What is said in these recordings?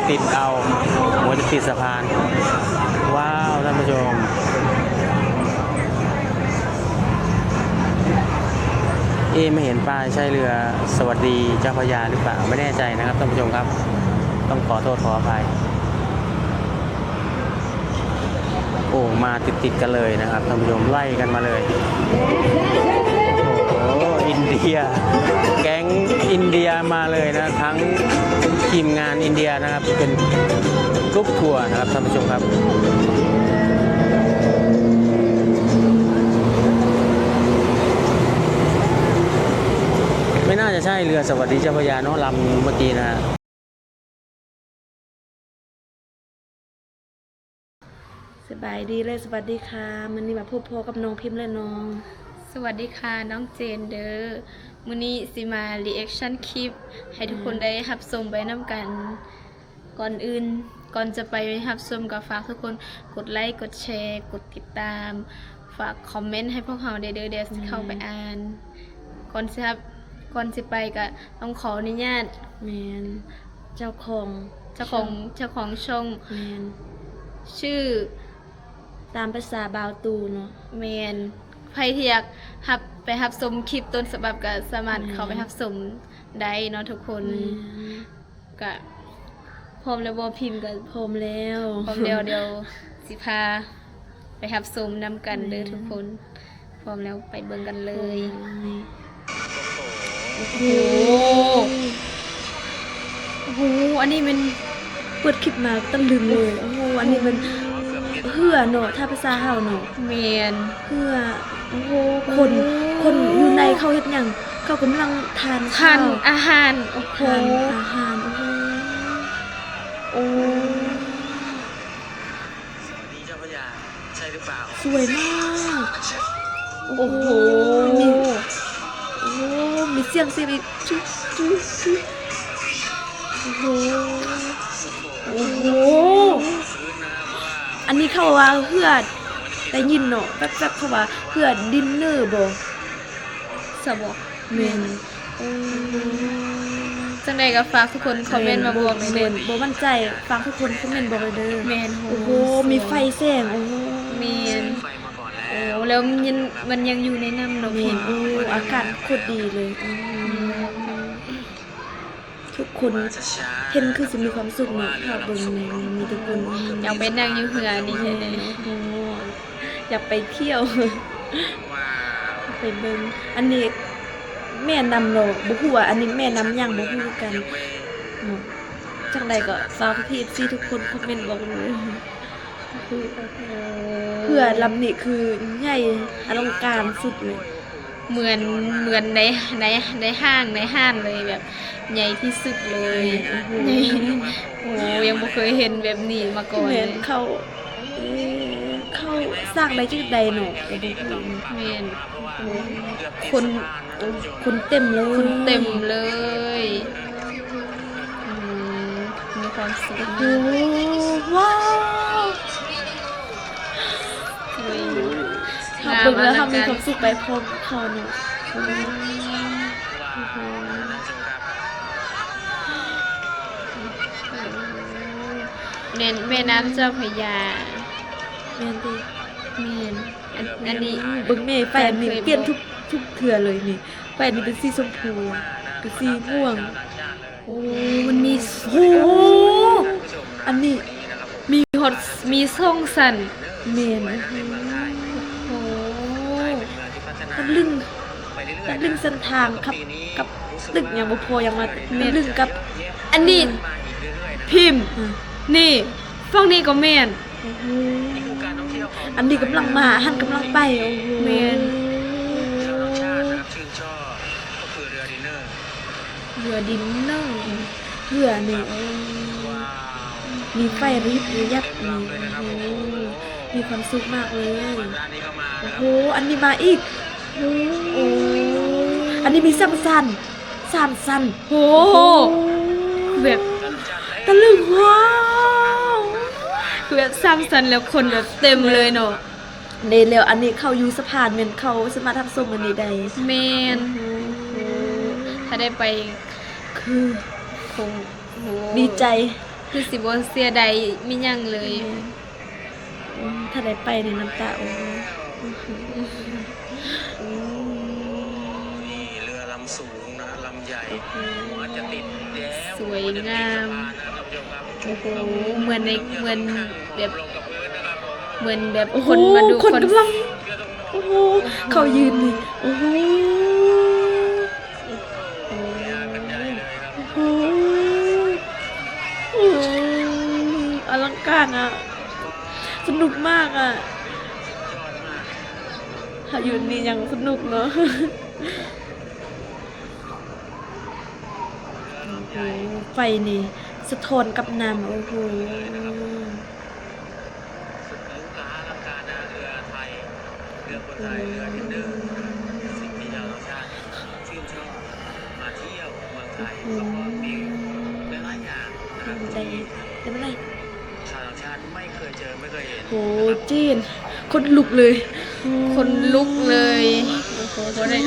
ຕິดเอา หัวจะติดสะพาน ว้าว ท่านผู้ชม เอ๊ะ ไม่เห็นป้าย ใช่เรือสวัสดีเจ้าพระยาหรือเปล่า ไม่แน่ใจนะครับท่านผู้ชมครับ ต้องขอโทษขออภัย โอ้ มาติดๆ กันเลยนะครับท่านผู้ชม ไล่กันมาเลย โอ้โห อินเดีย แก๊งอินเดียมาเลยนะ ทั้งทีมงานอินเดียนะครับ เป็นกรุ๊ปทัวร์นะครับท่านผู้ชมครับ ไม่น่าจะใช่เรือสวัสดีเจ้าพระยาเนาะ ลำเมื่อกี้นะฮะ สบายดี และสวัสดีค่ะ มื้อนี้มาพบพ้อกับน้องพิมพ์และน้อง สวัสดีค่ะ น้องเจนเด้อ มื้อนี้สิมารีแอกชันคลิป ให้ทุกคน อืม ได้รับชมไปนำกัน ก่อนอื่น ก่อนจะไปรับชมก็ฝากทุกคนกดไลก์ กดแชร์ กดติดตาม ฝากคอมเมนต์ให้พวกเราได้เด้อ เดี๋ยวสิเข้าไป แม่น อ่าน ก่อนสิรับ ก่อนสิไปก็ต้องขออนุญาต แม่น เจ้าของ เจ้าของ ช่อง เจ้าของช่อง แม่น ชื่อ ตามภาษาบ่าวตู่เนาะ แม่น ไผที่อยากรับ ไปรับชมคลิปต้นฉบับก็สามารถ แม่น เข้าไปรับชมได้เนาะทุกคน แม่น ก็พร้อมแล้วบ่ พิมพ์ ก็พร้อมแล้ว พร้อมแล้ว เดี๋ยวสิพาไปรับชมนำกันเด้อ แม่น ทุกคน พร้อมแล้วไปเบิ่งกันเลย โอ้โห โอ้โห อันนี้แม่น เปิดคลิปมาตะลึงเลย โอ้โห อันนี้แม่นเฮือเนาะ ถ้าภาษาเฮาเนาะ แม่น เฮือ โอ้โห คน คนอยู่ในเขาเฮ็ดหยัง เขากำลังทาน ทานข้าว อาหาร โอ้โห ทานอาหาร โอ้โห โอ้ สวัสดีเจ้าพระยา ใช่หรือเปล่า สวยมาก โอ้โห โอ้โห มี โอ้โห มีเสียง เสียงอีก จุ๊ จุ๊ จุ๊ โอ้โห โอ้โห อันนี้เขาว่าเฮือ ได้ยินเนาะ แป๊บๆ เขาว่าเฮือดินเนอร์บ่ ซะบ่ แม่น โอ้ จั่งใด๋ก็ฝากทุกคนคอมเมนต์มาบอกแหน่ แม่น บ่มั่นใจ ฝากทุกคนคอมเมนต์บอกเลยเด้อ แม่น โอ้โห โอ้โห มีไฟแสง โอ้โห แม่น โอ้ แล้วมันยัง มันยังอยู่ในน้ำเนาะ แม่น พี่ โอ้ อากาศโคตรดีเลย อืม ทุกคนเห็นคือสิมีความสุขเนาะ ถ้าเบิ่งในนี้ทุกคน อยากไปนั่งอยู่เฮือนี่แท้ๆ โอ้โห อยากไปเที่ยว ไปเบิ่ง อันนี้แม่น้ำเนาะ บ่ฮู้ว่าอันนี้แม่น้ำหยัง บ่ฮู้คือกันเนาะ จั่งใด๋ก็ฝากพี่ๆ เอฟซี ทุกคนคอมเมนต์บอกเลย โอ้โห เฮือลำนี้คือใหญ่อลังการสุดเลย เหมือน เหมือนใน ใน ในห้าง ในห้านเลย แบบใหญ่ที่สุดเลย โอ้โห โอ้โห ยังบ่เคยเห็นแบบนี้มาก่อนเลย แม่น เขา เอ่อ เขาสร้างได้จั่งใด๋เนาะ ก็บ่ฮู้ แม่น โอ้โห คน คนเต็มเลย คนเต็มเลย อืม มีความสุข โอ้โห ว้าว สวย เฮาเบิ่งแล้วเฮามีความสุขไปพร้อมกับเขาเนาะ โอ้โห แม่น แม่น้ำเจ้าพระยา แม่นติ แม่น อัน อันนี้ เบิ่งแม่ ไฟอันนี้เปลี่ยนทุก ทุกเทื่อเลยนี่ ไฟอันนี้เป็นสีชมพู เป็นสีม่วง โอ้ มันมี โอ้โห อันนี้ มีฮอด มีสองชั้น แม่น โอ้โห ตะลึง ตะลึงเส้นทางกับ กับตึกหยังบ่พอหยังว่า แม่น ตะลึงกับ อันนี้ อืม พิมพ์ อืม นี่ ฝั่งนี้ก็แม่น โอ้โห อันนี้กำลังมา หั้นกำลังไป โอ้โห แม่น เฮือดินเนอร์ เฮือนี่ โอ้ มีไฟริบระยับนี่ โอ้โห มีความสุขมากเลย โอ้โห อันนี้มาอีก โอ้ อันนี้มีสามชั้น สามชั้น โอ้โห แบบตะลึง ว้าว คือแบบสามชั้นแล้วคนแบบเต็มเลยเนาะ เด้ แล้วอันนี้เขาอยู่สะพาน แม่นเขาสามารถรับชมอันนี้ได้ แม่น โอ้โห ถ้าได้ไป คือ คง โอ้โห ดีใจ ຄືຊິບໍ່ເສຍດາຍມີຫຍັງເລີຍ. ອືມ ຖ້າໄດ້ໄປນີ້ນ້ຳຕາອອກເລີຍ. ອືມ ເຮືອລຳສູງນະ ລຳໃຫຍ່ ໂອ້ໂຫ ຫົວຈະຕິດແກ້ວ ສວຍງາມ ຫົວຈະຕິດສະພານນະ ທ່ານຜູ້ຊົມຄັບ. ໂອ້ໂຫ ເໝືອນໃນ ເໝືອນແບບ ເໝືອນແບບ ໂອ້ໂຫ ຄົນມາດູ ຄົນ ຄົນກຳລັງ ໂອ້ໂຫ ເຂົາຢືນນີ້ ໂອ້ໂຫ ໂອ້ໂຫ ອະລັງການອະ ສະໜຸກມາກອະ ຖ້າຢູ່ນີ້ຍັງສະໜຸກເນາະ. ໂອ້ໂຫ ໄຟນີ້ສະທ້ອນກັບນ້ຳ ໂອ້ໂຫ ສຸດຫຼູຫຼາອະລັງການນະ ເຮືອໄທ ເຮືອຄົນໄທ ເຮືອເທຣນເດີ ສິ່ງທີ່ຊາວຕ່າງຊາດຊື່ນຊອບ ມາທ່ຽວເມືອງໄທ ແລ້ວກໍມີຫຼາຍໆຢ່າງນະຄັບ ທີ່ຊາວຕ່າງຊາດໄມ່ເຄີຍເຈີ ໄມ່ເຄີຍເຫັນ. ໂອ້ ເຈນ ຂົນລຸກເລີຍ ຂົນລຸກເລີຍ ໂອ້ໂຫ ບໍ່ໄດ້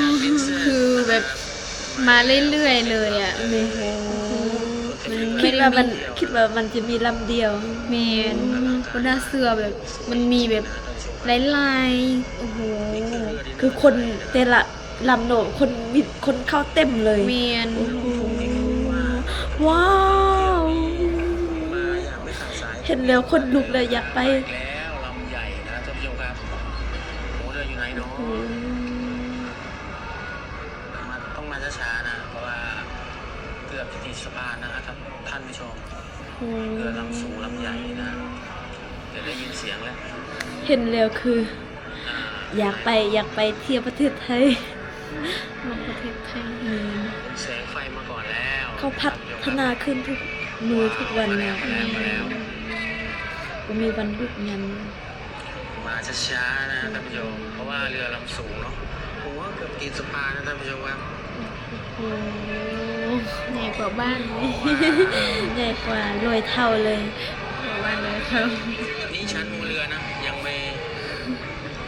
ຄືແບບ ມາເລື້ອຍໆເລີຍອະ. ແມ່ນ ໂອ້ໂຫ ຄິດວ່າມັນ ຄິດວ່າມັນຈະມີລຳດຽວ. ແມ່ນ ບໍ່ໜ້າເຊື່ອ ແບບມັນມີແບບຫຼາຍໆ ໂອ້ໂຫ ຄືຄົນແຕ່ລະລຳເນາະ ຄົນມີ ຄົນເຂົ້າເຕັມເລີຍ. ແມ່ນ ໂອ້ໂຫ ວ້າວ ເຫັນແລ້ວຂົນລຸກເລີຍ ຢາກໄປ. ແລ້ວລຳໃຫຍ່ນະທ່ານຜູ້ຊົມຄັບ ໂອ້ ເຮືອຢູ່ໃນເນາະ ໂອ້ໂຫ ມາ ຕ້ອງມາຊ້າໆນະ ເພາະວ່າເກືອບຈະຕິດສະພານນະທ່ານ ທ່ານຜູ້ຊົມ. ໂອ້ ເຮືອລຳສູງລຳໃຫຍ່ນະ ຈະໄດ້ຍິນສຽງແລ້ວ ເຫັນແລ້ວຄື ອ່າ ຢາກໄປ ຢາກໄປທ່ຽວປະເທດໄທ ມາປະເທດໄທ. ອືມ ເຫັນແສງໄຟມາກ່ອນແລ້ວ ເຂົາພັດທະນາຂຶ້ນທຸກມື້ທຸກວັນນະ ມາແລ້ວ ມາແລ້ວ ບໍ່ມີວັນຢຸດຫຍັງ. ມາຊ້າໆນະທ່ານຜູ້ຊົມ ເພາະວ່າເຮືອລຳສູງເນາະ ຫົວເກືອບຕິດສະພານນະທ່ານຜູ້ຊົມຄັບ. ໂອ້ໂຫ ໃຫຍ່ກວ່າບ້ານ ໃຫຍ່ກວ່າຮ້ອຍເທົ່າເລີຍ ກວ່າບ້ານຮ້ອຍເທົ່າ. ນີ້ຊັ້ນຫົວເຮືອນະ ຍັງໄມ່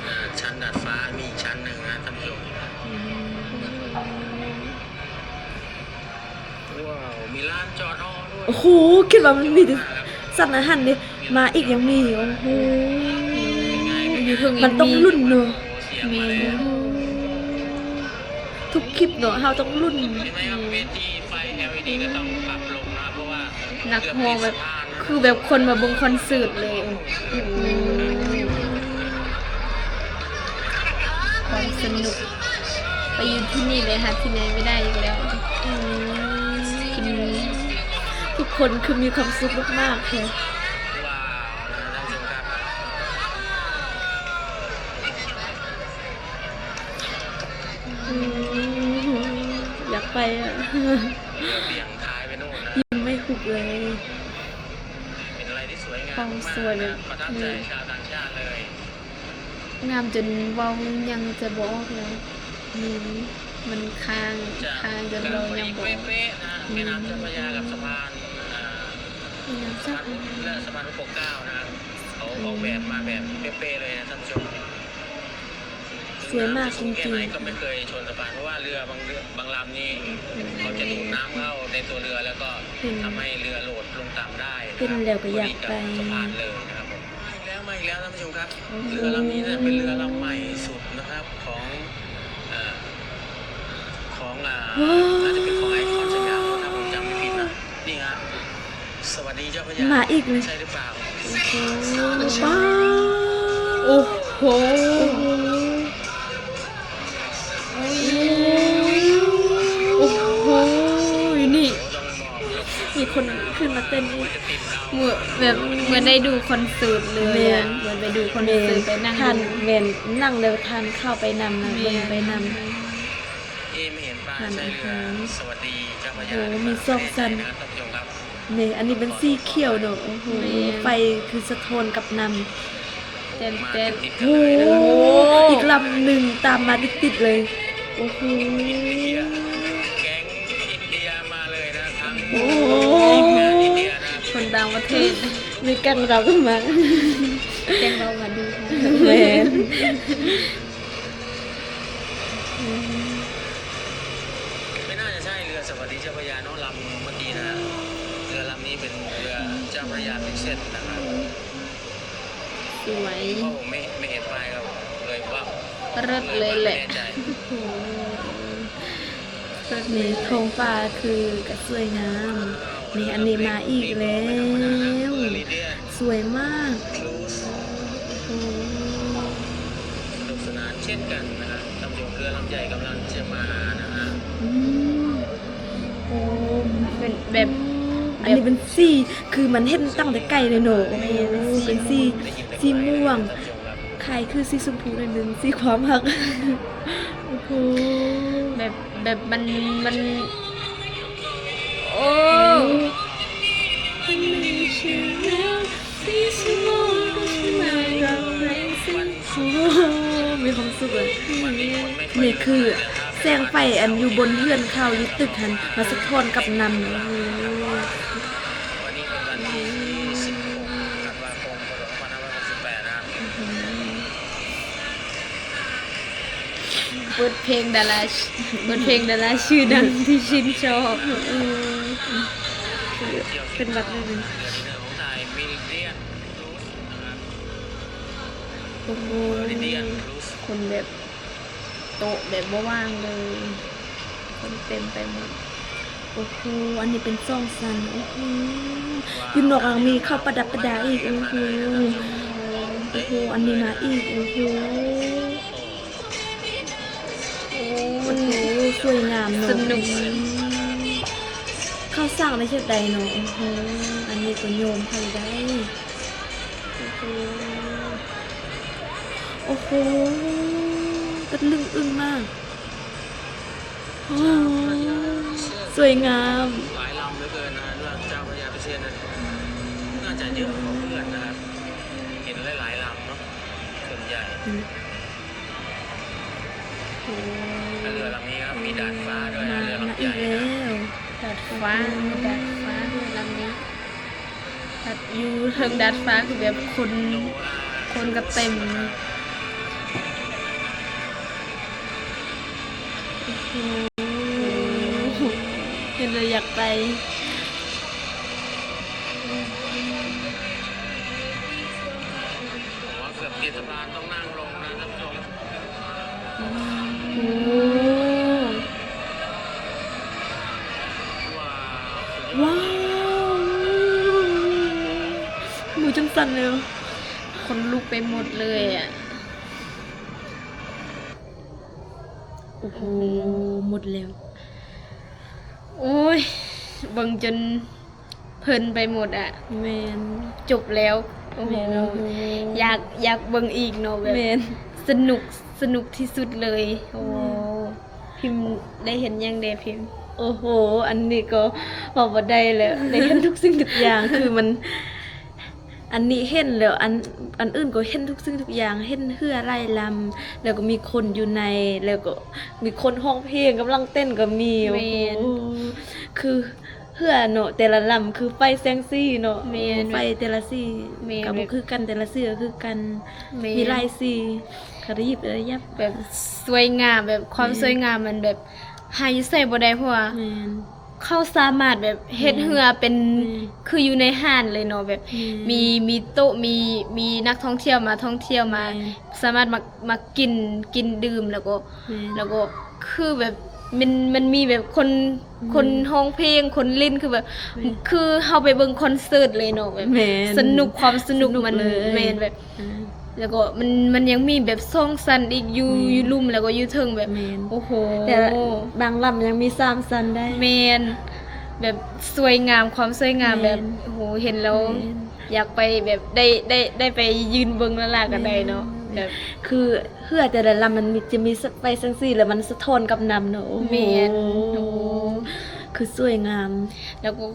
ອ່າ ຊັ້ນດາດຟ້າ ມີອີກຊັ້ນໜຶ່ງນະທ່ານຜູ້ຊົມ. ອືມ ວ້າວ ມີລານຈອດຮອດ້ວຍ. ໂອ້ໂຫ ຄິດວ່າມັນມີແຕ່ສັດອາຫານເດ້ ມາອີກຍັງມີ. ໂອ້ໂຫ ມັນຕ້ອງລຸ້ນເນາະ. ແມ່ນ ທຸກຄລິບເນາະ ເຮົາຕ້ອງລຸ້ນ. ນັກຮ້ອງແບບ ຄືແບບຄົນມາເບິ່ງຄອນເສີດເລີຍ. ຄວາມສະໜຸກ ໄປຢູ່ທີ່ນີ້ເລີຍ ຫາທີ່ໄຫນບໍ່ໄດ້ອີກແລ້ວ. ອືມ ທຸກຄົນຄືມີຄວາມສຸກມາກໆແທ້. ອືມ ຢາກໄປອະ ຍິ້ມໄມ່ຫຸບເລີຍ. ເປັນອາໄລທີ່ສວຍງາມ ຄວາມສວຍແບບ ປະທັບໃຈຊາວຕ່າງຊາດເລີຍ. ງາມຈົນເວົ້າຫຍັງຈະບໍ່ອອກແລ້ວ. ອືມ ມັນຄ້າງ ຄ້າງຈົນເວົ້າຫຍັງບໍ່ອອກ. ແມ່ນ້ຳເຈົ້າພະຍາກັບສະພານ ອ່າ ແມ່ນ້ຳ ສະພານ ແລະ ສະພານຫົກຫົກເກົ້ານະ ເຂົາອອກແບບມາແບບເປະໆເລີຍນະທ່ານຜູ້ຊົມ. ສວຍມາກຈິງໆ ແມ່ນ້ຳຈະສູງແຄ່ໄຫນກໍໄມ່ເຄີຍຊົນສະພານ ເພາະວ່າເຮືອບາງເຮືອ ບາງລຳນີ້ ອືມ ເຂົາຈະດູດນ້ຳເຂົ້າໃນຕົວເຮືອ ແລ້ວກໍ ເຫັນ ທຳໃຫ້ເຮືອໂຫຼດລົງຕ່ຳໄດ້ນະ ເຫັນແລ້ວກໍຢາກໄປ ພໍດີກັບສະພານເລີຍນະຄັບຜົມ. ມາອີກແລ້ວ ມາອີກແລ້ວທ່ານຜູ້ຊົມຄັບ. ອືມ ເຮືອລຳນີ້ນະເປັນເຮືອລຳໃໝ່ສຸດນະຄັບ ຂອງ ເອີ ຂອງ ອ່າ ວ້າວ ໜ້າຈະເປັນຂອງໄອຄອນສະຫຍາມ ຖ້າຜົມຈຳບໍ່ຜິດນະ. ນີ້ຮະ ສະຫວັດດີເຈົ້າພະຍາ ມາອີກເລີຍ ໃຊ່ຫຼືເປົ່າ? ໂອ້ໂຫ ວ້າວ ໂອ້ໂຫ ໂອ້ໂຫ ໂອ້ໂຫ ນີ້ ມີຄົນຂຶ້ນມາເຕັ້ນອີກ ເໝືອນແບບ ເໝືອນໄດ້ດູຄອນເສີດເລີຍອະ. ແມ່ນ ເໝືອນໄປດູຄອນເສີດ ແມ່ນ ໄປນັ່ງ ທ່ານ ແມ່ນ ນັ່ງແລ້ວທ່ານເຂົ້າໄປນຳນະ ແມ່ນ ເບິ່ງໄປນຳ. ຮ້ານອາຫານ ໂອ້ ມີສອງຊັ້ນ. ນີ້ ອັນນີ້ເປັນສີຂຽວເນາະ. ໂອ້ໂຫ ແມ່ນ ໄຟຄືສະທ້ອນກັບນ້ຳ. ແຕ່ນໆ ໂອ້ໂຫ ອີກລຳໜຶ່ງຕາມມາຕິດໆເລີຍ. ໂອ້ໂຫ ແກ້ງອິນເດຍມາເລີຍນະ ທັງ ໂອ້ໂຫ ທີມງານອິນເດຍນະ ຄົນຕ່າງປະເທດ. ມີແກ້ງລາວກໍມາ ແກ້ງລາວມາດີ. ແມ່ນ ອືມ ໄມ່ໜ້າຈະໃຊ່ເຮືອສະຫວັດດີເຈົ້າພະຍາເນາະ ລຳເມື່ອກີ້ນະ. ເຮືອລຳນີ້ເປັນເຮືອເຈົ້າພະຍາພິເສດນະຄັບ. ສວຍ ໂອ້ ໄມ່ ໄມ່ເຫັນປ້າຍ ເລີຍເວົ້າ ເລີດເລີຍແຫຼະ. ໂອ້ໂຫ ນີ້ທ້ອງຟ້າຄືກະສວຍງາມ. ນີ້ ອັນນີ້ມາອີກແລ້ວ ສວຍມາກ. ໂອ້ໂຫ ສະໜຸກສະໜານເຊັ່ນກັນນະຄັບ ທ່ານຜູ້ຊົມ. ເຮືອລຳໃຫຍ່ກຳລັງຈະມານະຄັບ. ອືມ ໂອ້ ເປັນແບບ ອັນນີ້ເປັນສີ ຄືມັນເຫັນຕັ້ງແຕ່ໄກເລີຍເນາະ. ໂອ້ໂຫ ເປັນສີ ສີມ່ວງ ຄ້າຍຄືສີຊົມພູໜ້ອຍໜຶ່ງ ສີຄວາມຮັກ. ໂອ້ໂຫ ແບບ ແບບມັນ ມັນ ໂອ້ ໂອ້ ມີຄວາມສຸກເລີຍ. ນີ້ຄືແສງໄຟອັນຢູ່ບົນເຮືອນເຂົາ ຢູ່ຕຶກຫັ້ນ ມາສະທ້ອນກັບນ້ຳ. ໂອ້ໂຫ ເປີດເພງດາລາ ເປີດເພງດາລາຊື່ດັງທີ່ຊື່ນຊອບ. ເອີ ເປັນຫວັດໜ້ອຍໜຶ່ງ. ໂອ້ໂຫ ຄົນແບບ ໂຕະແບບບໍ່ວ່າງເລີຍ ຄົນເຕັມໄປໝົດ. ໂອ້ໂຫ ອັນນີ້ເປັນສອງຊັ້ນ. ໂອ້ໂຫ ຢູ່ນອກຍັງມີເຂົາປະດັບປະດາອີກ. ໂອ້ໂຫ ໂອ້ໂຫ ອັນນີ້ມາອີກ. ໂອ້ໂຫ ໂອ້ໂຫ ສວຍງາມເນາະ ສະໜຸກ. ເຂົາສ້າງໄດ້ເທົ່າໃດເນາະ. ໂອ້ໂຫ ອັນນີ້ກໍໂຍມເຂົາໄດ້. ໂອ້ໂຫ ໂອ້ໂຫ ຕະລຶ້ງອຶ້ງມາກ. ໂອ້ ສວຍງາມ ຫຼາຍລຳເຫຼືອເກີນນະ ເຮືອເຈົ້າພະຍາພິເສດນະ ໜ້າຈະເຍອະກວ່າເພື່ອນນະ ເຫັນຫຼາຍໆລຳເນາະ ສ່ວນໃຫຍ່. ອືມ ໂອ້ ເຮືອລຳນີ້ກໍມີດາດຟ້າດ້ວຍນະ ເຮືອລຳໃຫຍ່ນະ ດາດຟ້າ ມີດາດຟ້າເຮືອລຳນີ້. ແບບຢູ່ເທິງດາດຟ້າຄືແບບຄົນ ຄົນກໍເຕັມ. ໂອ້ໂຫ ເຫັນແລ້ວຢາກໄປ. ເກືອບຕິດສະພານ ຕ້ອງນັ່ງລົງນະທ່ານຜູ້ຊົມ. ໂອ້ ວ້າວ ມືຈັ່ງສັ່ນເລີຍ ຂົນລຸກໄປໝົດເລີຍອະ. ໂອ້ໂຫ ໝົດແລ້ວ. ໂອ້ຍ ເບິ່ງຈົນ ເພີນໄປໝົດອະ. ແມ່ນ ຈົບແລ້ວ. ໂອ້ໂຫ ແມ່ນ ໂອ້ໂຫ ຢາກ ຢາກເບິ່ງອີກເນາະ ແບບ ແມ່ນ ສະໜຸກ ສະໜຸກທີ່ສຸດເລີຍ. ໂອ້ ແມ່ນ ພິມໄດ້ເຫັນຫຍັງແດ່ພິມ? ໂອ້ໂຫ ອັນນີ້ກໍເວົ້າບໍ່ໄດ້ແລ້ວ ໄດ້ເຫັນທຸກສິ່ງທຸກຢ່າງ ຄືມັນ ອັນນີ້ເຫັນແລ້ວ ອັນ ອັນອື່ນກໍເຫັນທຸກສິ່ງທຸກຢ່າງ ເຫັນເຮືອຫຼາຍລຳ ແລ້ວກໍມີຄົນຢູ່ໃນ ແລ້ວກໍມີຄົນຮ້ອງເພງ ກຳລັງເຕັ້ນກໍມີ. ແມ່ນ ໂອ້ໂຫ ຄື ເຮືອເນາະ ແຕ່ລະລຳຄືໄຟແສງສີເນາະ. ແມ່ນ ໄຟແຕ່ລະສີ ແມ່ນ ກໍບໍ່ຄືກັນ ແຕ່ລະສີກໍຄືກັນ. ແມ່ນ ມີຫຼາຍສີ ກະໄດ້ຍິບໄດ້ຍັບ ແບບສວຍງາມ ແບບຄວາມ ແມ່ນ ສວຍງາມມັນແບບຫາຢູ່ໃສບໍ່ໄດ້ ເພາະວ່າ ແມ່ນ ເຂົາສາມາດແບບເຮັດ ແມ່ນ ເຮືອເປັນ ແມ່ນ ຄືຢູ່ໃນຮ້ານເລີຍເນາະ ແບບ ແມ່ນ ມີ ມີໂຕະ ມີ ມີນັກທ່ອງທ່ຽວມາທ່ອງທ່ຽວມາ ແມ່ນ ສາມາດມາ ມາກິນ ກິນດື່ມ ແລ້ວກໍ ແມ່ນ ແລ້ວກໍຄືແບບ ມັນ ມັນມີແບບຄົນ ແມ່ນ ຄົນຮ້ອງເພງ ຄົນຫຼິ້ນ ຄືແບບ ແມ່ນ ຄືເຮົາໄປເບິ່ງຄອນເສີດເລີຍເນາະ ແບບ ແມ່ນ ສະໜຸກ ຄວາມສະໜຸກ ສະໜຸກ ມັນ ເລີຍ ແມ່ນ ແບບ ອ່າ ແລ້ວກໍມັນ ມັນຍັງມີແບບສອງຊັ້ນອີກ ຢູ່ ແມ່ນ ຢູ່ລຸ່ມ ແລ້ວກໍຢູ່ເທິງ ແບບ ແມ່ນ ໂອ້ໂຫ ແຕ່ບາງລຳຍັງມີສາມຊັ້ນໄດ້. ແມ່ນ ແບບສວຍງາມ ຄວາມສວຍງາມ ແມ່ນ ແບບ ໂອ້ໂຫ ເຫັນແລ້ວ ແມ່ນ ຢາກໄປແບບ ໄດ້ ໄດ້ ໄດ້ໄປຢືນເບິ່ງລ້າໆກໍໄດ້ເນາະ ແມ່ນ ແບບ ຄືເຮືອແຕ່ລະລຳມັນມີ ຈະມີໄຟແສງສີ ແລ້ວມັນສະທ້ອນກັບນ້ຳເນາະ. ໂອ້ໂຫ ແມ່ນ ໂອ້ ຄືສວຍງາມ ແລ້ວກໍ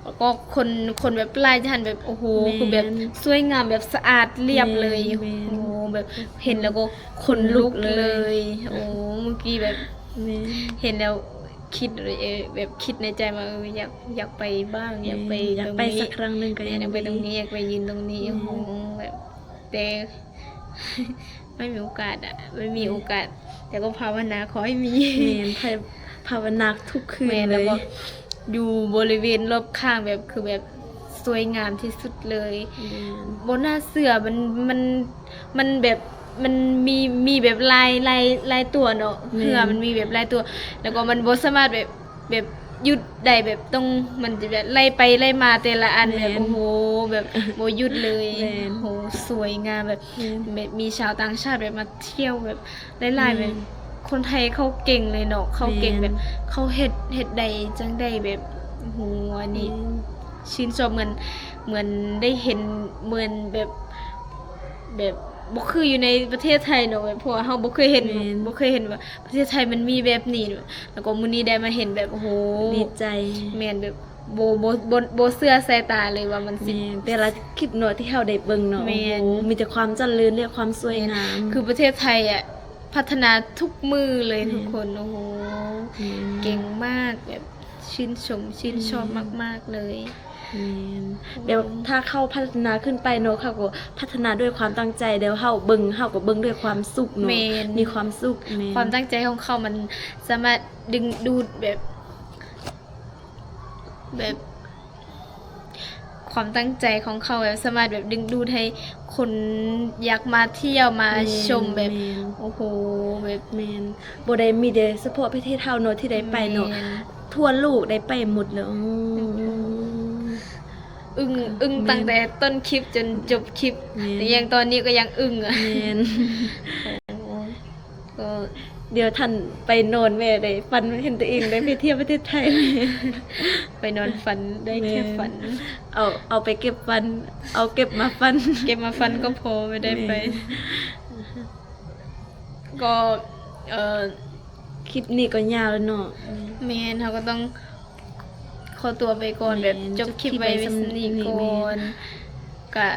ແລ້ວກໍຄົນ ຄົນແບບຫຼາຍທ່ານ ແບບ ໂອ້ໂຫ ແມ່ນ ຄືແບບສວຍງາມ ແບບສະອາດລຽບເລີຍ. ແມ່ນ ແມ່ນ ໂອ້ໂຫ ແບບເຫັນແລ້ວກໍຂົນລຸກເລີຍ ຂົນລຸກເລີຍ. ໂອ້ ເມື່ອກີ້ແບບ ແມ່ນ ເຫັນແລ້ວຄິດເລີຍ ເອີ ແບບຄິດໃນໃຈວ່າ ເອີ ຢາກ ຢາກໄປບ້າງ ແມ່ນ ຢາກໄປ ຢາກໄປ ຕຣົງນີ້ ສັກຄັ້ງໜຶ່ງກໍ ແມ່ນ ຢາກໄປ ຢາກໄປຕົງນີ້ ຢາກໄປຢືນຕົງນີ້. ແມ່ນ ໂອ້ໂຫ ແບບ ແຕ່ ໄມ່ມີໂອກາດອະ ໄມ່ມີ ແມ່ນ ໂອກາດ ແຕ່ກໍພາວະນາຂໍໃຫ້ມີ. ແມ່ນ ພາ ພາວະນາທຸກຄືນ ແມ່ນ ເລີຍ ແລ້ວກໍ ຢູ່ບໍລິເວນລອບຂ້າງແບບ ຄືແບບສວຍງາມທີ່ສຸດເລີຍ. ແມ່ນ. ບໍ່ໜ້າເຊື່ອ ມັນ ມັນ ມັນແບບ ມັນມີ ມີແບບລາຍ ລາຍ ລາຍຕົວເນາະ. ແມ່ນ. ເຮືອມັນມີແບບລາຍຕົວ ແລ້ວກໍມັນບໍ່ສາມາດແບບ ແບບຢຸດໄດ້ ແບບຕ້ອງ ມັນຈະແບບໄລ່ໄປໄລ່ມາແຕ່ລະອັນ ແບບ ແມ່ນ ໂອ້ໂຫ ແບບບໍ່ຢຸດເລີຍ. ແມ່ນ. ໂອ້ໂຫ ສວຍງາມ ແບບ ແມ່ນ ແບບມີຊາວຕ່າງຊາດແບບມາທ່ຽວແບບຫຼາຍໆ ແບບ ແມ່ນ ຄົນໄທເຂົາເກັ່ງເລີຍເນາະ ເຂົາເກັ່ງ ແມ່ນ ແບບເຂົາເຮັດ ເຮັດໄດ້ຈັ່ງໃດ ແບບ ໂອ້ໂຫ ອັນນີ້ ແມ່ນ ຊື່ນຊອບ ເໝືອນ ເໝືອນໄດ້ເຫັນ ເໝືອນແບບ ແບບບໍ່ຄືຢູ່ໃນປະເທດໄທເນາະ ແບບເພາະວ່າເຮົາບໍ່ເຄີຍເຫັນ ແມ່ນ ບໍ່ເຄີຍເຫັນວ່າປະເທດໄທມັນມີແບບນີ້ ແລ້ວກໍມື້ນີ້ໄດ້ມາເຫັນແບບ ໂອ້ໂຫ ດີໃຈ. ແມ່ນ ແບບ ບໍ່ ບໍ່ ບໍ່ ບໍ່ເຊື່ອສາຍຕາເລີຍວ່າມັນຊິ ແມ່ນ ແຕ່ລະຄລິບເນາະທີ່ເຮົາໄດ້ເບິ່ງເນາະ. ແມ່ນ. ໂອ້ໂຫ ມີແຕ່ຄວາມຈະເລີນ ແລະ ຄວາມສວຍງາມ. ແມ່ນ ຄືປະເທດໄທອະ ພັດທະນາທຸກມື້ເລີຍ ແມ່ນ ທຸກຄົນ. ໂອ້ໂຫ ແມ່ນ ເກັ່ງມາກ ແບບຊື່ນຊົມ ຊື່ນຊອບ ແມ່ນ ມາກໆເລີຍ. ແມ່ນ ແບບ ໂອ້ ຖ້າເຂົາພັດທະນາຂຶ້ນໄປເນາະ ເຂົາກໍພັດທະນາດ້ວຍຄວາມຕັ້ງໃຈ ແລ້ວເຮົາເບິ່ງ ເຮົາກໍເບິ່ງດ້ວຍຄວາມສຸກເນາະ. ແມ່ນ ມີຄວາມສຸກ. ແມ່ນ ຄວາມຕັ້ງໃຈຂອງເຂົາມັນສາມາດດຶງດູດແບບ ແບບ ຄວາມຕັ້ງໃຈຂອງເຂົາແບບສາມາດແບບດຶງດູດໃຫ້ຄົນຢາກມາທ່ຽວມາ ແມ່ນ ຊົມແບບ ແມ່ນ ໂອ້ໂຫ ແບບ ແມ່ນ ບໍ່ໄດ້ມີແຕ່ສະເພາະປະເທດເຮົາເນາະທີ່ໄດ້ໄປເນາະ. ແມ່ນ ທົ່ວໂລກໄດ້ໄປໝົດແລ້ວ. ອືມ ອຶ້ງ ອຶ້ງ ແມ່ນ ຕັ້ງແຕ່ຕົ້ນຄລິບຈົນຈົບຄລິບ. ແມ່ນ ແຕ່ຍັງ ຕອນນີ້ກໍຍັງອຶ້ງ. ແມ່ນ ໂອ້ ກໍ ດຽວທ່ານໄປນອນແມ່ໄດ້ຝັນເຫັນຕົວເອງໄດ້ໄປທ່ຽວປະເທດໄທ. ໄປນອນຝັນໄດ້ແຄ່ ແມ່ນ ຝັນ. ເອົາ ເອົາໄປເກັບຝັນ ເອົາເກັບມາຝັນ ເກັບມາຝັນກໍພໍ ໄມ່ໄດ້ໄປ. ແມ່ນ ກໍ ເອີ ຄລິບນີ້ກໍຍາວແລ້ວເນາະ. ແມ່ນ ເຮົາກໍຕ້ອງຂໍຕົວໄປກ່ອນ ແມ່ນ ແບບຈົບຄລິບໄວ້ ຈົບຄລິບໄວ້ສ່ຳນີ້ ສ່ຳນີ້ ກ່ອນ. ແມ່ນ ກະ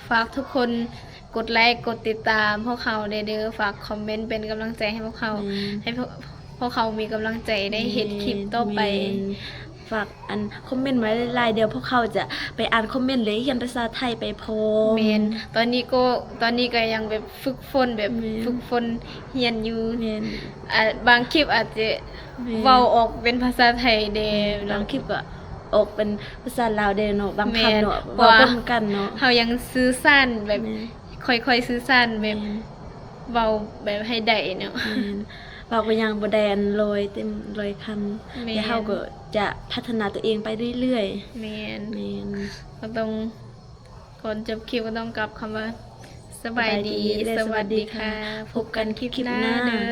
ຝາກທຸກຄົນ ກົດໄລກົດຕິດຕາມພວກເຮົາແດ່ເດີ ຝາກຄອມເມັນເປັນກຳລັງໃຈໃຫ້ພວກເຮົາ ແມ່ນ ໃຫ້ພວກ ພວກເຮົາມີກຳລັງໃຈໄດ້ເຮັດຄລິບຕໍ່ໄປ. ແມ່ນ ແມ່ນ ຝາກອັນຄອມເມັນໄວ້ຫຼາຍໆ ດຽວພວກເຮົາຈະໄປອ່ານຄອມເມັນ ແລະ ຮຽນພາສາໄທໄປພ້ອມ. ແມ່ນ ຕອນນີ້ກໍ ຕອນນີ້ກໍຍັງແບບຝຶກຝົນ ແບບ ແມ່ນ ຝຶກຝົນຮຽນຢູ່. ແມ່ນ ອາ ບາງຄລິບອາດຈະ ແມ່ນ ເວົ້າອອກເປັນພາສາໄທແດ່ ແມ່ນ ເນາະ ບາງຄລິບກໍອອກເປັນພາສາລາວແດ່ເນາະ ບາງຄຳເນາະ ແມ່ນ ເວົ້າບໍ່ຄືກັນເນາະ. ເຮົາຍັງສື່ສານແບບ ແມ່ນ ຄ່ອຍໆສື່ສານແບບ ແມ່ນ ເວົ້າແບບໃຫ້ໄດ້ເນາະ. ແມ່ນ ເວົ້າກໍຍັງບໍ່ໄດ້ອັນຮ້ອຍເຕັມຮ້ອຍຄຳ. ແມ່ນ ແຕ່ເຮົາກໍຈະພັດທະນາຕົວເອງໄປເລື້ອຍໆ. ແມ່ນ ແມ່ນ ກໍຕ້ອງ ກ່ອນຈົບຄລິບກໍຕ້ອງກັບຄຳວ່າ ສະບາຍດີ ສະບາຍດີ ແລະ ສະຫວັດດີຄ່ະ ສະຫວັດດີຄ່ະ ພົບກັນຄລິບໜ້າເດີ.